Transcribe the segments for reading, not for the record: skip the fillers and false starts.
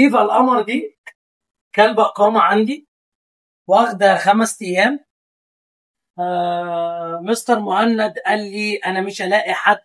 ديفا القمر دي كلبة إقامة عندي، واخدة 5 أيام. مستر مهند قال لي أنا مش هلاقي حد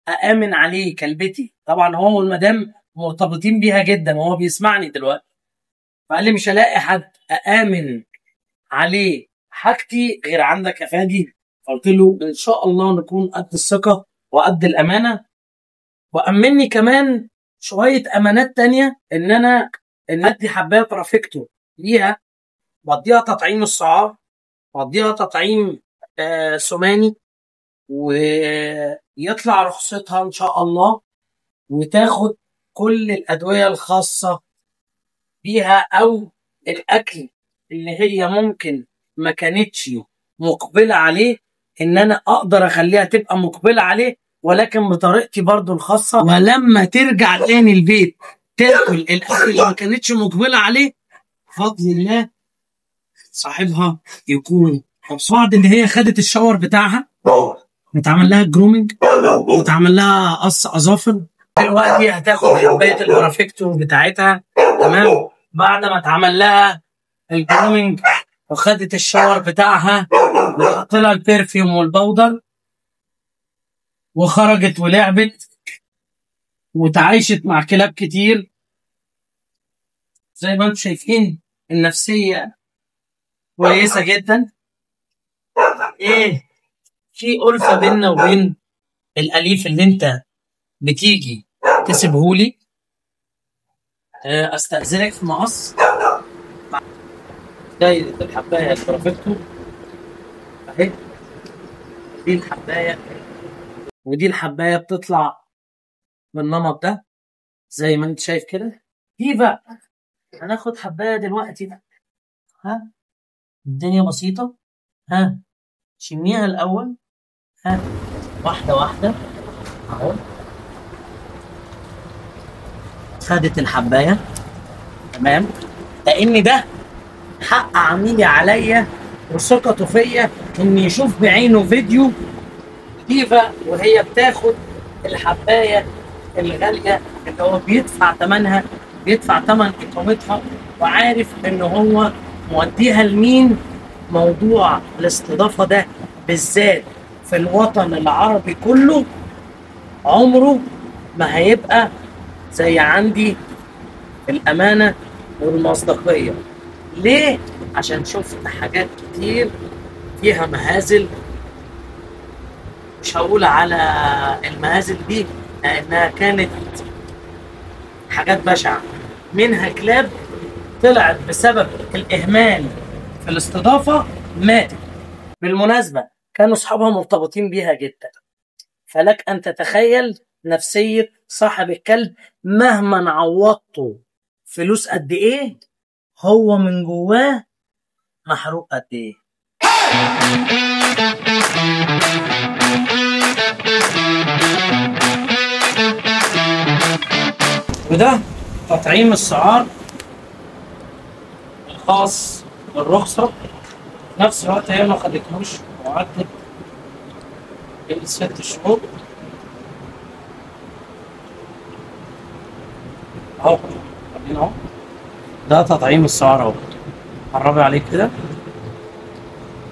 أأمن عليه كلبتي. طبعا هو والمدام مرتبطين بيها جدا وهو بيسمعني دلوقتي، فقال لي مش هلاقي حد أأمن عليه حاجتي غير عندك يا فادي. فقلت له إن شاء الله نكون قد الثقة وقد الأمانة، وأمني كمان شوية أمانات تانية، إن أنا إن أدي حباية برافكتو ليها، وأديها تطعيم السعار، وأديها تطعيم سماني، ويطلع رخصتها إن شاء الله، وتاخد كل الأدوية الخاصة بيها أو الأكل اللي هي ممكن ما كانتش مقبلة عليه، إن أنا أقدر أخليها تبقى مقبلة عليه، ولكن بطريقتي برضو الخاصة. ولما ترجع تاني البيت تاكل الأكل اللي ما كانتش مقبلة عليه، بفضل الله صاحبها يكون مبسوط. بعد اللي هي خدت ال shower بتاعها، اتعمل لها grooming، واتعمل لها قص أظافر، دلوقتي هتاخد حباية البرافكتو بتاعتها. تمام، بعد ما اتعمل لها ال grooming وخدت ال shower بتاعها وحط لها ال perfume وال powder، وخرجت ولعبت وتعايشت مع كلاب كتير. زي ما انتم شايفين النفسية كويسة جدا. ايه في ألفة بيننا وبين الأليف اللي انت بتيجي تسيبهولي. استأذنك في مقص. دايرة الحباية البرافكتو اهي، دي الحباية، ودي الحباية بتطلع من النمط ده زي ما انت شايف كده. دي بقى هناخد حباية دلوقتي بقى. ها الدنيا بسيطة، ها شميها الأول، ها واحدة واحدة اهو. خدت الحباية تمام، لأن ده حق عميلي عليا وثقته فيا إن يشوف بعينه فيديو ديفا وهي بتاخد الحباية الغالية اللي هو بيدفع ثمنها، بيدفع ثمن إقامتها، وعارف إن هو موديها لمين. موضوع الاستضافة ده بالذات في الوطن العربي كله عمره ما هيبقى زي عندي الأمانة والمصداقية. ليه؟ عشان شفت حاجات كتير فيها مهازل، مش هقول على المهازل دي لأنها كانت حاجات بشعة، منها كلاب طلعت بسبب الإهمال في الاستضافة ماتت. بالمناسبة كانوا أصحابها مرتبطين بيها جدا، فلك أن تتخيل نفسية صاحب الكلب مهما عوضته فلوس قد إيه، هو من جواه محروق قد إيه. وده تطعيم السعار الخاص بالرخصة. في نفس الوقت هي ما خدتهوش وعدت ال6 شهور اهو. اهو ده تطعيم السعار اهو، قربي عليه كده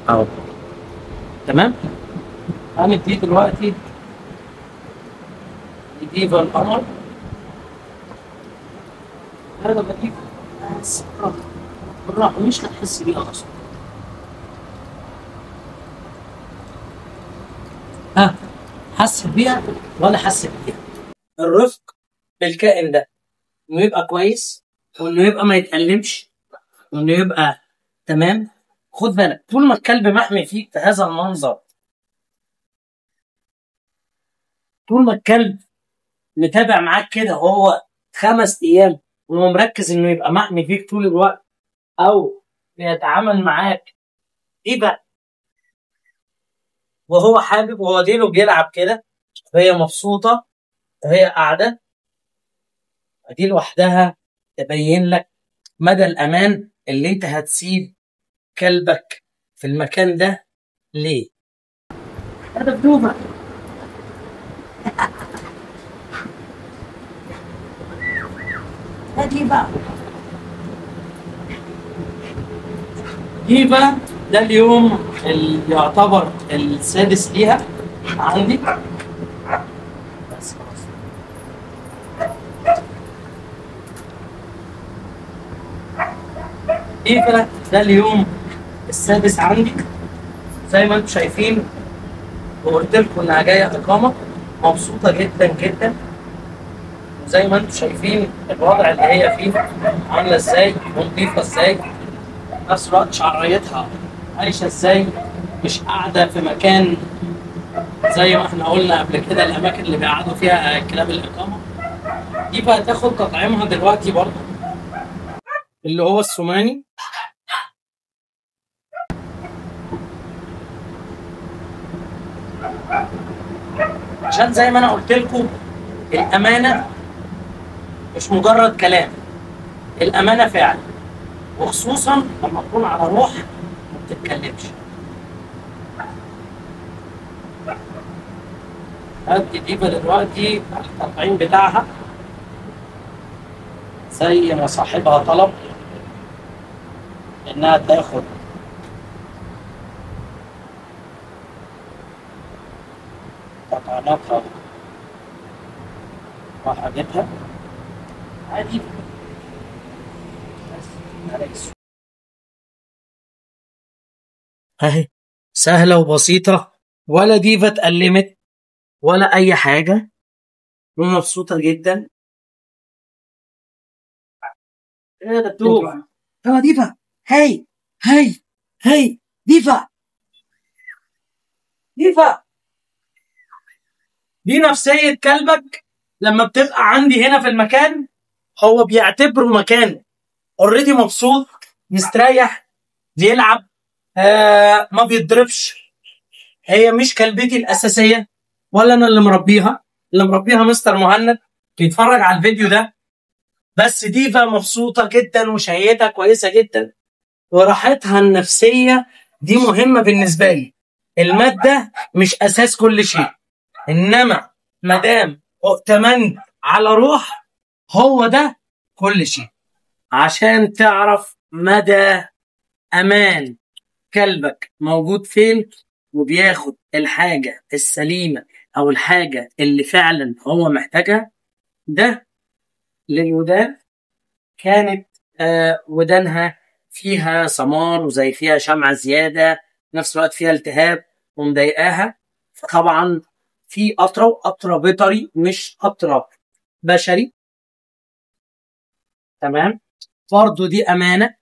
اهو. تمام، هنديه دلوقتي لديفا القمر. هذا بديك بس بالراحة، مش هتحس بيها اصلا. ها حس بيها ولا حس بيها؟ الرفق بالكائن ده انه يبقى كويس، وانه يبقى ما يتألمش، وانه يبقى تمام. خد بالك طول ما الكلب محمي فيك في هذا المنظر، طول ما الكلب متابع معاك كده وهو 5 ايام وهو مركز انه يبقى محمي فيك طول الوقت او بيتعامل معاك ايه بقى وهو حابب وهو ديله بيلعب كده وهي مبسوطة وهي قاعدة، دي لوحدها تبين لك مدى الامان اللي انت هتسيب كلبك في المكان ده ليه. هذا بدوبة. ديفا. ديفا ده اليوم اللي يعتبر السادس ليها عندي. بس خلاص. ديفا ده اليوم السادس عندي زي ما انتم شايفين، وقلت لكم انها جاية اقامه، مبسوطة جدا جدا. وزي ما انتم شايفين الوضع اللي هي فيه عامله ازاي ونظيفه ازاي، في نفس الوقت شعريتها عايشه ازاي، مش قاعدة في مكان زي ما احنا قلنا قبل كده الاماكن اللي بيقعدوا فيها كلاب الاقامة. دي بقى تاخد تطعيمها دلوقتي برضه اللي هو السوماني. عشان زي ما انا قلت لكم الامانة مش مجرد كلام، الامانة فعل، وخصوصا لما تكون على روح ما بتتكلمش. هدي ديفا دلوقتي التطعيم بتاعها زي ما صاحبها طلب انها تاخد تطعيماتها وحاجتها عادي. بس اهي سهلة وبسيطة، ولا ديفا اتألمت ولا أي حاجة، ومبسوطة جدا. ايه ده دكتور؟ يلا ديفا، هاي هاي هاي ديفا ديفا. دي نفسية كلبك لما بتبقى عندي هنا في المكان، هو بيعتبره مكان already، مبسوط مستريح، بيلعب، ما بيتضربش. هي مش كلبتي الأساسية ولا أنا اللي مربيها، اللي مربيها مستر مهند بيتفرج على الفيديو ده. بس ديفا مبسوطة جدا وشهيتها كويسة جدا وراحتها النفسية دي مهمة بالنسبة لي. المادة مش أساس كل شيء، إنما مادام ائتمنت على روح هو ده كل شيء. عشان تعرف مدى أمان كلبك موجود فين وبياخد الحاجة السليمة أو الحاجة اللي فعلا هو محتاجها. ده للودان، كانت ودانها فيها سمار وزي فيها شمعة زيادة، في نفس الوقت فيها التهاب ومضايقاها. فطبعا في قطرة، وقطرة بيطري مش قطرة بشري، تمام؟ برضو دي أمانة.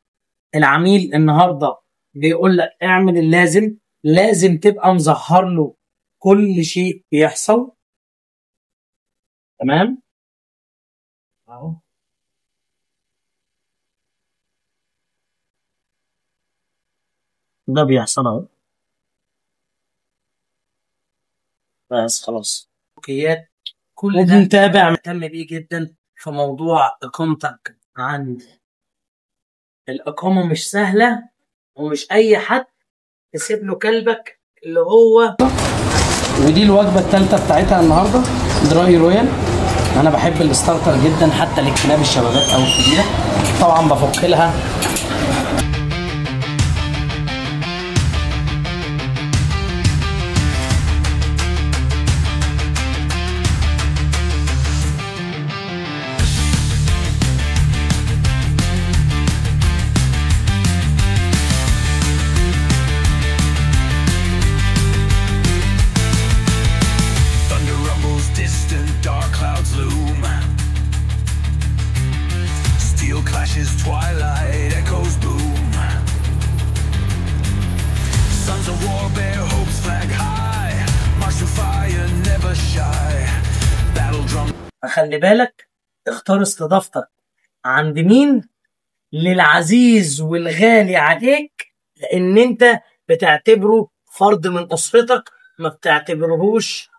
العميل النهاردة بيقول لك اعمل اللازم، لازم تبقى مظهر له كل شيء بيحصل، تمام؟ اهو ده بيحصل اهو، بس خلاص. اوكيات كل ده متابع مهتم بيه جدا في موضوع اقامتك عند الاقامة. مش سهلة ومش اي حد تسيب له كلبك اللي هو. ودي الوجبة الثالثة بتاعتها النهارده، dry royal. انا بحب ال starter جدا حتى للكلاب الشبابات او الكبيرة، طبعا بفك لها. Twilight echoes boom. Sons of war bear hopes flag high. March to fire, never shy. Battle drum. فخلي بالك، اختار استضافتك عند مين، للعزيز والغالي عليك، لان انت بتعتبره فرد من اسرتك، ما بتعتبرهوش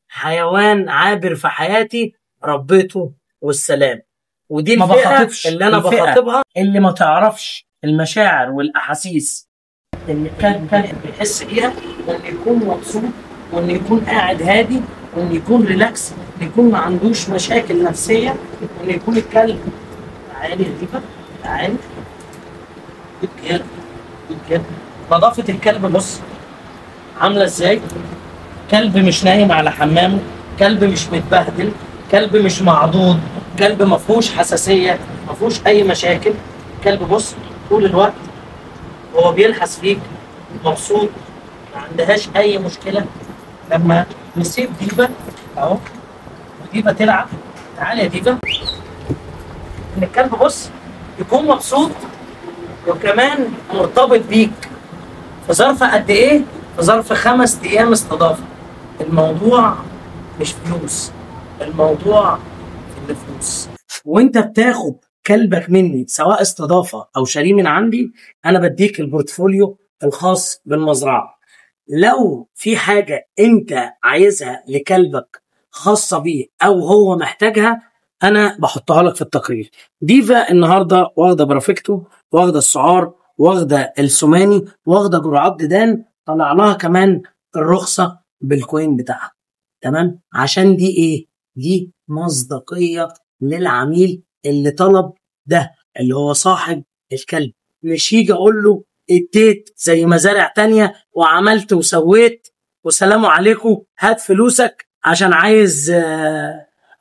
حيوان عابر في حياتي ربيته والسلام. ودي الفئة اللي انا بخاطبها، اللي ما تعرفش المشاعر والاحاسيس اللي كان بيحس بيها، وان يكون مبسوط، وان يكون قاعد هادي، وان يكون relax، وان يكون ما عندوش مشاكل نفسية، وان يكون الكلب تعالي يا ديفا، تعالي. good girl، good girl. نظافة الكلب بص عاملة ازاي. كلب مش نايم على حمامه، كلب مش متبهدل، كلب مش معضوض، كلب ما فيهوش حساسية، ما فيهوش أي مشاكل. كلب بص طول الوقت هو بيلحس فيك، مبسوط، ما عندهاش أي مشكلة. لما نسيب ديفا أهو وديفا تلعب، تعالي يا ديفا، إن الكلب بص يكون مبسوط وكمان مرتبط بيك. في ظرف قد إيه؟ في ظرف 5 أيام استضافة. الموضوع مش فلوس، الموضوع في الفلوس. وانت بتاخد كلبك مني سواء استضافة او شاريه من عندي، انا بديك ال portfolio الخاص بالمزرعه. لو في حاجة انت عايزها لكلبك خاصة بيه او هو محتاجها، انا بحطها لك في التقرير. ديفا النهارده واخده برافكتو، واخده السعار، واخده السوماني، واخده جرعات ديدان، طلع لها كمان الرخصة بال coin بتاعها. تمام؟ عشان دي ايه؟ دي مصداقية للعميل اللي طلب ده، اللي هو صاحب الكلب. مش يجي اقول له اديت زي مزارع تانية وعملت وسويت وسلام عليكم هات فلوسك عشان عايز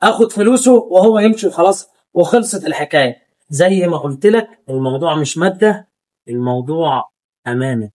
اخد فلوسه وهو يمشي وخلاص وخلصت الحكاية. زي ما قلت لك الموضوع مش مادة، الموضوع امانه.